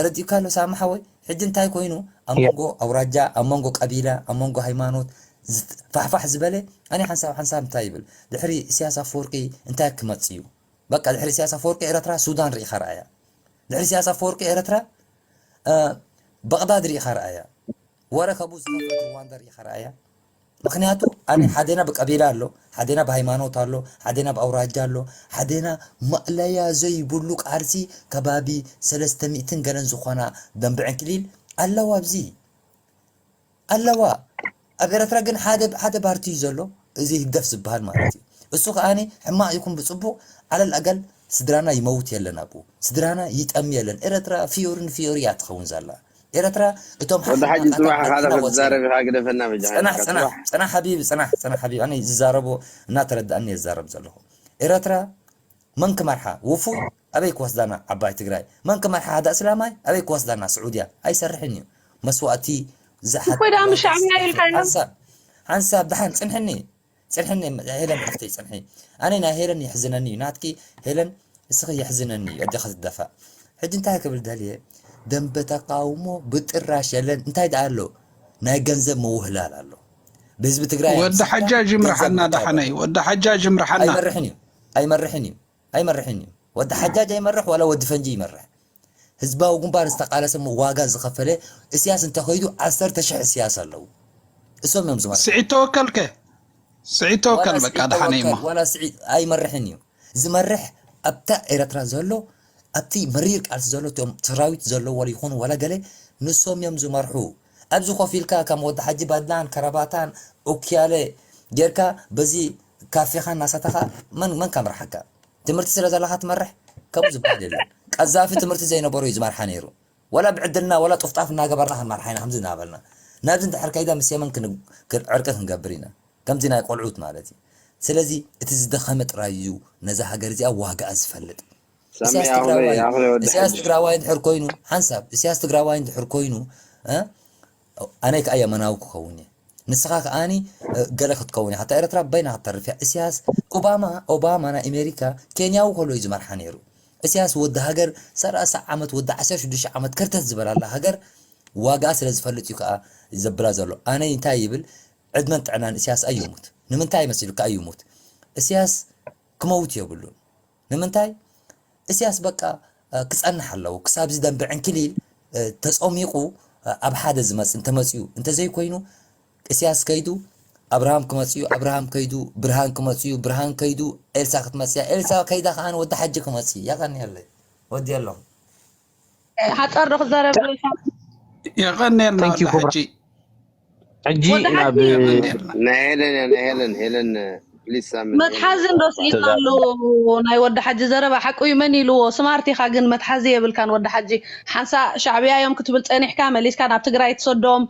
ተረዲኡካ ኣሎ ሳሚ ሓወይ? ሕጂ እንታይ ኮይኑ ኣብ መንጎ ኣውራጃ፣ ኣብ መንጎ ቀቢላ፣ ኣብ መንጎ ሃይማኖት ዝት- ፋሕፋሕ ዝበለ? ኣነ ሓንሳብ ሓንሳብ እንታይ ይብል ድሕሪ ኢሳያስ ኣፈወርቂ እንታይ ክመጽእ እዩ? በቃ ድሕሪ ኢሳያስ ኣፈወርቂ ኤረትራ ሱዳን ርኢኻ ረኣያ። ድሕሪ ኢሳያስ ኣፈወርቂ ኤረትራ እ፣ በቕዳድ ርኢኻ ረኣያ። ወረ ከብኡ ዝኸፍት ሩዋንዳ ርኢኻ ረኣያ። ምክንያቱ ኣነ ሓደና ብቀቢላ ኣሎ፣ ሓደና ብሃይማኖት ኣሎ፣ ሓደና ብኣውራጃ ኣሎ፣ ሓደና ማእለያ ዘይብሉ ቃልሲ ከባቢ ሰለስተ ሚእትን ገለን ዝኾና ደንበ ዕንክሊል ኣለዋ ኣብዚ ኣለዋ። ኣብ ኤረትራ ግን ሓደ ሓደ ፓርቲ እዩ ዘሎ፣ እዚ ህግደፍ ዝበሃል ማለት እዩ። እሱ ከኣኒ ሕማቕ ይኹን ብጽቡቕ ዓለል ኣገል ስድራና ይመውት የለን ኣብኡ፣ ስድራና ይጠሚ የለን። ኤረትራ ፍዮሪ ንፍዮሪ እያ ትኸውን ዘላ። ኤረትራ እቶም ወዲ ሓጂ ሓፍትና ጽባሕ ቃታትና ካልእ ንሕና ወጺና ክትዛረብ ኢኻ ግደፈና በጃኻ ጽናሕ ኢኻ ጽናሕ ጽባሕ። ጽናሕ ሓቢቢ ጽናሕ ጽናሕ ሓቢቢ ኣነ ዝዛረቦ እናተረዳእኒ እየ ዝዛረብ ዘለኹ። ኤረትራ መን ክመርሓ ውፉይ ኣበይ ክወስዳና ዓባይ ትግራይ መን ክመርሓ ሃዳ እስላማይ ኣበይ ክወስዳና ስዑድያ ኣይሰርሕን እዩ መስዋእቲ ዝሓት እኮይ ደኣ ምስ ሻዕብያ ኢልካ ኢና። ሓንሳብ ሓንሳብ ደሓን ጽንሕኒ ጽንሕኒ ሄለን ሓፍተይ ጽንሒ ኣነ ናይ ሄለን የሕዝነኒ እዩ ናትኪ ሄለን እስኺ የሕዝነኒ እዩ ኣዴኻ ትደፋእ ሕጂ እንታይ ክብል ደልየ ደንበ ተቃውሞ ብጥራሽ የለን እንታይ ደኣ ኣሎ ናይ ገንዘብ ምውህላል ኣሎ ብህዝቢ ትግራይ ወዲ ሓጃጅ ይምርሓና ዳሓነይ ወዲ ሓጃጅ ይምርሓና ኣይመርሕን እዩ ኣይመርሕን እዩ ኣይመርሕን እዩ ወዲ ሓጃጅ ኣይመርሕ ዋላ ወዲ ፈንጂ ይመርሕ ህዝባዊ ግንባር ዝተቃለሰ ዋጋ ዝኸፈለ እስያስ እንተኸይዱ ዓሰርተ ሽሕ እስያስ ኣለዉ እሶም እዮም ዝመርሑ ስዒድ ተወከልከ ስዒድ ተወከል በቃ ደሓነ እሞ ዋላ ስዒድ ኣይመርሕን እዩ ዝመርሕ ኣብታ ኤረትራ ዘሎ ኣብቲ መሪር ቃልሲ ዘሎ እቶም ሰራዊት ዘለዎ ይኹኑ ዋላ ገለ ንሶም እዮም ዝመርሑ ኣብዚ ኮፍ ኢልካ ከም ወዲ ሓጂ ባድላን ከረባታን ኡክያለ ጌርካ በዚ ካፌኻ እናሰተኻ መን መን ከምርሓካ ትምህርቲ ስለ ዘለኻ ትመርሕ ከምኡ ዝበሃል የለን ቀዛፊ ትምህርቲ ዘይነበሮ እዩ ዝመርሓ ነይሩ ወላ ብዕድልና ወላ ጡፍጣፍ እናገበርና ክንመርሓ ኢና ከምዚ እናበልና ናብዚ እንድሕር ከይዳ ምስ የመን ዕርቂ ክንገብር ኢና ከምዚ ናይ ቆልዑት ማለት እዩ ስለዚ እቲ ዝደኸመ ጥራይ እዩ ነዛ ሃገር እዚኣ ዋጋኣ ዝፈልጥ እስያስ ትግራዋይ እስያስ ትግራዋይ እንድሕር ኮይኑ ሓንሳብ እስያስ ትግራዋይ እንድሕር ኮይኑ ኣነ ከዓ የመናዊ ክኸውን እየ ንስኻ ከዓኒ ገለ ክትከውን ኢኻ። እታ ኤርትራ በይና ክትተርፍ እያ። እስያስ ኦባማ ኦባማ ናይ ኣሜሪካ ኬንያዊ ከሎ እዩ ዝመርሓ ነይሩ። እስያስ ወዲ ሃገር ሰላሳ ዓመት ወዲ ዓሰርተ ሽዱሽተ ዓመት ከርተት ዝበላላ ሃገር ዋጋኣ ስለ ዝፈልጥ እዩ ከዓ ዘብላ ዘሎ። ኣነ እንታይ ይብል ዕድመን ጥዕናን እስያስ ኣይሙት። ንምንታይ መሲሉካ ኣይሙት? እስያስ ክመውት የብሉን። ንምንታይ እስያስ በቃ ክጸንሕ ኣለዎ ክሳብ እዚ ደንበ ዕንክሊል ተጸሚቑ ኣብ ሓደ ዝመጽእ እንተመጺኡ እንተዘይኮይኑ እስያስ ከይዱ ኣብርሃም ክመጽእ እዩ ኣብርሃም ከይዱ ብርሃን ክመጽእ እዩ ብርሃን ከይዱ ኤልሳ ክትመጽእ እያ ኤልሳ ከይዳ ከኣ ወዲ ሓጂ ክመጽእ እዩ የቐንየለይ ወዲ የሎም ሓጸር ዶ ክዛረብ የቐንየልና ወዲ ሓጂ ሕጂ ናብ ናይ ሄለን እያ ናይ ሄለን ሄለን ፕሊስ ሳምን መትሓዚ እንዶ ስኢና ኣለዎ ናይ ወዲ ሓጂ ዘረባ ሓቁ እዩ መን ኢልዎ ስማርት ኢኻ ግን መትሓዚ የብልካን ወዲ ሓጂ ሓንሳ ሻዕብያ እዮም ክትብል ጸኒሕካ መሊስካ ናብ ትግራይ ትሰዶም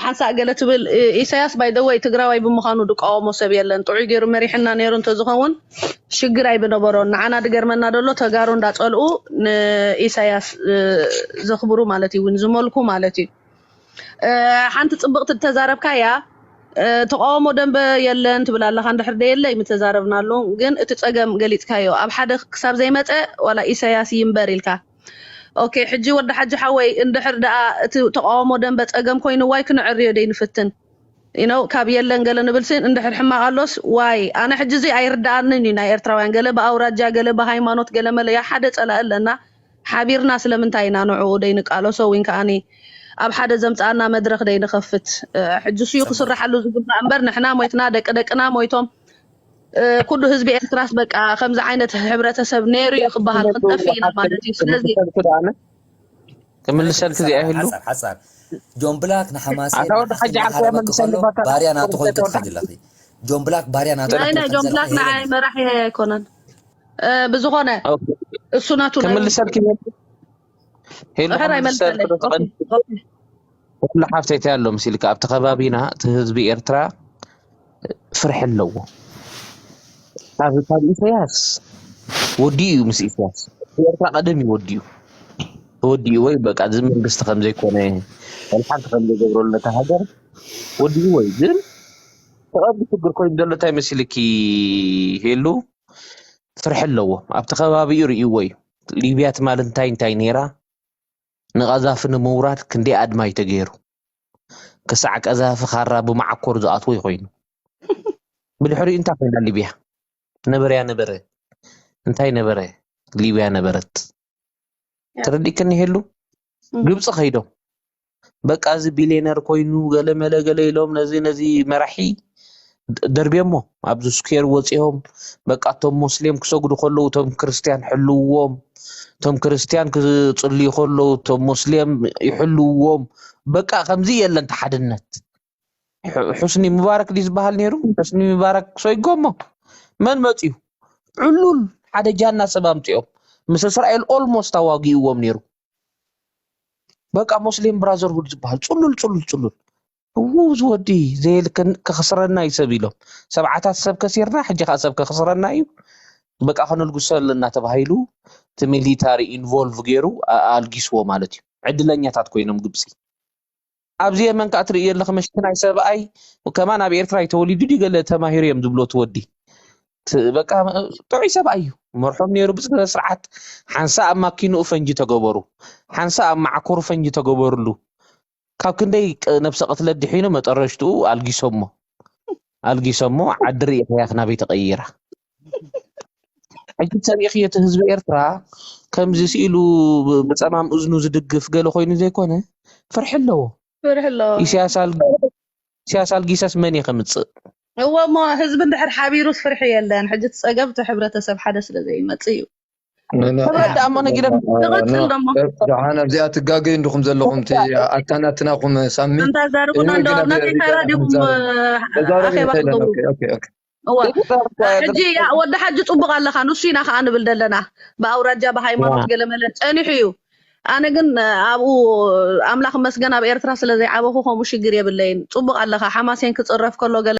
ሓንሳ ገለ ትብል ኢሳያስ ባይደወይ ትግራዋይ ብምዃኑ ድቃወሞ ሰብ የለን ጥዑይ ገይሩ መሪሕና ነይሩ እንተዝኸውን ሽግር ኣይብነበሮን ንዓና ድገርመና ደሎ ተጋሩ እንዳጸልኡ ንኢሳያስ ዘኽብሩ ማለት እዩ ዝመልኩ ማለት እዩ ሓንቲ ፅብቕቲ ተዛረብካያ ተቃውሞ ደንበ የለን ትብል ኣለካ እንድሕር ደየለ ይምተዛረብናሉ ግን እቲ ፀገም ገሊፅካዮ ኣብ ሓደ ክሳብ ዘይመፀ ዋላ ኢሳያስ ይንበር ኢልካ ኦኬ ሕጂ ወዲ ሓጂ ሓወይ እንድሕር ደኣ እቲ ተቃውሞ ደንበ ፀገም ኮይኑዋይ ክነዕርዮ ደይ ንፍትን you know ካብ የለን ገለ ንብል ስን እንድሕር ሕማቕ ኣሎስ ዋይ ኣነ ሕጂ እዚ ኣይርድኣንን እዩ ናይ ኤርትራውያን ገለ ብኣውራጃ ገለ ብሃይማኖት ገለ መለያ ሓደ ፀላኢ ኣለና ሓቢርና ስለምንታይ ኢና ንዕኡ ደይንቃለሶ ወይን ከኣኒ ኣብ ሓደ ዘምፅኣና መድረክ ደይንኸፍት ሕጂ ስዩ ክስርሓሉ ዝግባእ እምበር ንሕና ሞይትና ደቂ ደቅና ሞይቶም ኩሉ ህዝቢ ኤርትራስ በቃ ከምዚ ዓይነት ሕብረተሰብ ነይሩ እዩ ክበሃል ክንጠፍእ ኢና ማለት እዩ ስለዚ ክምልሰልክ እዚኣ ይህሉ ሓፃር ጆን ብላክ ንሓማሴን ኣታ ወዲ ሓጂ ዓርኮ መልሰልባታ ባርያ ናቱ ኮይንክ ትኸድ ኣለኺ ጆን ብላክ ባርያ ናቱ ናይ ናይ ጆን ብላክ ንዓይ መራሒ ኣይኮነን ብዝኾነ እሱ ናቱ ክምልሰልክ ሄሉ ድሕር ኣይመልሰለይ ወላ ሓፍተይ እንታይ ኣሎ መሲልካ ኣብቲ ከባቢና እቲ ህዝቢ ኤርትራ ፍርሒ ኣለዎ። ካብ ካብ ኢሳያስ ወዲኡ እዩ ምስ ኢሳያስ ኤርትራ ቀደም እዩ ወዲኡ ወዲኡ ወይ በቃ እዚ መንግስቲ ከም ዘይኮነ ወላ ሓንቲ ከም ዘይገብረሉ ነታ ሃገር ወዲኡ ወይ ግን ተቐቢ ሽግር ኮይኑ ዘሎ እንታይ መሲልኪ ሄሉ ፍርሒ ኣለዎ። ኣብቲ ከባቢኡ ርእይዎ እዩ። ሊብያ ትማል እንታይ እንታይ ነይራ ንቐዛፊ ንምውራድ ክንደይ ኣድማ እዩ ተገይሩ። ክሳዕ ቀዛፊ ካራ ብመዓኮር ዝኣትዎ ይኮይኑ። ብድሕሪኡ እንታይ ኮይና ሊብያ? ነበረያ ነበረ። እንታይ ነበረ? ሊብያ ነበረት። ተረዲእክኒ ሄሉ? ግብፂ ከይዶም በቃ እዚ ቢሊየነር ኮይኑ ገለ መለ ገለ ኢሎም ነዚ ነዚ መራሒ ደርብዮሞ። ኣብዚ ስኩዌር ወፂኦም በቃ እቶም ሞስሌም ክሰግዱ ከለዉ እቶም ክርስትያን ሕልውዎም፣ እቶም ክርስትያን ክፅልዩ ከለዉ እቶም ሞስሌም ይሕልውዎም። በቃ ከምዚ የለን ተሓድነት። ሑ- ሑስኒ ሙባረክ ድዩ ዝበሃል ነይሩ? ሑስኒ ሙባረክ ሰይጎሞ መን መፅዩ? ዕሉል ሓደ ጃና ሰብ ኣምፅኦም ምስ እስራኤል ኦልሞስት ኣዋጊእዎም ነይሩ። በቃ ሞስሊም ብራዘርሁድ ዝበሃል ፅሉል ፅሉል ፅሉል እዉ ዝወዲ ዘየልክን ከኽስረና እዩ ሰብ ኢሎም ሰብዓታት ሰብ ከሲርና ሕጂ ከዓ ሰብ ከኽስረና እዩ በቃ ከነልግሶ ኣለና ተባሂሉ እቲ ሚሊታሪ ኢንቮልቭ ገይሩ ኣልጊስዎ ማለት እዩ ዕድለኛታት ኮይኖም ግብፂ ኣብዚ የመን ከዓ ትርእዮ ኣለኺ መሽኪናይ ሰብኣይ ከማን ኣብ ኤርትራ እዩ ተወሊዱ ድዩ ገለ ተማሂሩ እዮም ዝብሎ እቲ ወዲ በቃ ጥዑይ ሰብኣይ እዩ መርሖም ነይሩ ብስነ ስርዓት ሓንሳ ኣብ ማኪንኡ ፈንጂ ተገበሩ ሓንሳ ኣብ ማዕኮሩ ፈንጂ ተገበርሉ ካብ ክንደይ ነብሰ ቅትለት ድሒኑ መጠረሽትኡ ኣልጊሶሞ ኣልጊሶሞ ዓዲ ርኢኽያ ናበይ ተቐይራ ሕጂ ሰሚዕኽዮ እቲ ህዝቢ ኤርትራ ከምዚ ስኢሉ ብፀማም እዝኑ ዝድግፍ ገለ ኮይኑ ዘይኮነ ፍርሒ ኣለዎ ፍርሒ ኣለዎ ኢሳያስ ኣል- ኢሳያስ ኣልጊሰስ መን እየ ከምፅእ እዎ እሞ ህዝቢ እንድሕር ሓቢሩስ ፍርሒ የለን ሕጂ እቲ ፀገብ እቲ ሕብረተሰብ ሓደ ስለ ዘይመፅእ እዩ ክብረት ደኣ እሞ ነጊረ ትቕፅል ደሞ ደሓን ኣብዚኣ ትጋገዩ እንዲኹም ዘለኹም እቲ ኣታናትናኹም ሳሚ እንታ ዛርቡና እንዶ ነቲ ተራ ዲኹም ኣኼባ ክትገብሩ እዋ ሕጂ ያ ወዲ ሓጂ ፅቡቅ ኣለካ ንሱ ኢና ከዓ ንብል ዘለና ብኣውራጃ ብሃይማኖት ገለመለ ፀኒሑ እዩ ኣነ ግን ኣብኡ ኣምላኽ መስገን ኣብ ኤርትራ ስለ ዘይዓበኹ ከምኡ ሽግር የብለይን ፅቡቅ ኣለካ ሓማሴን ክፅረፍ ከሎ ገለ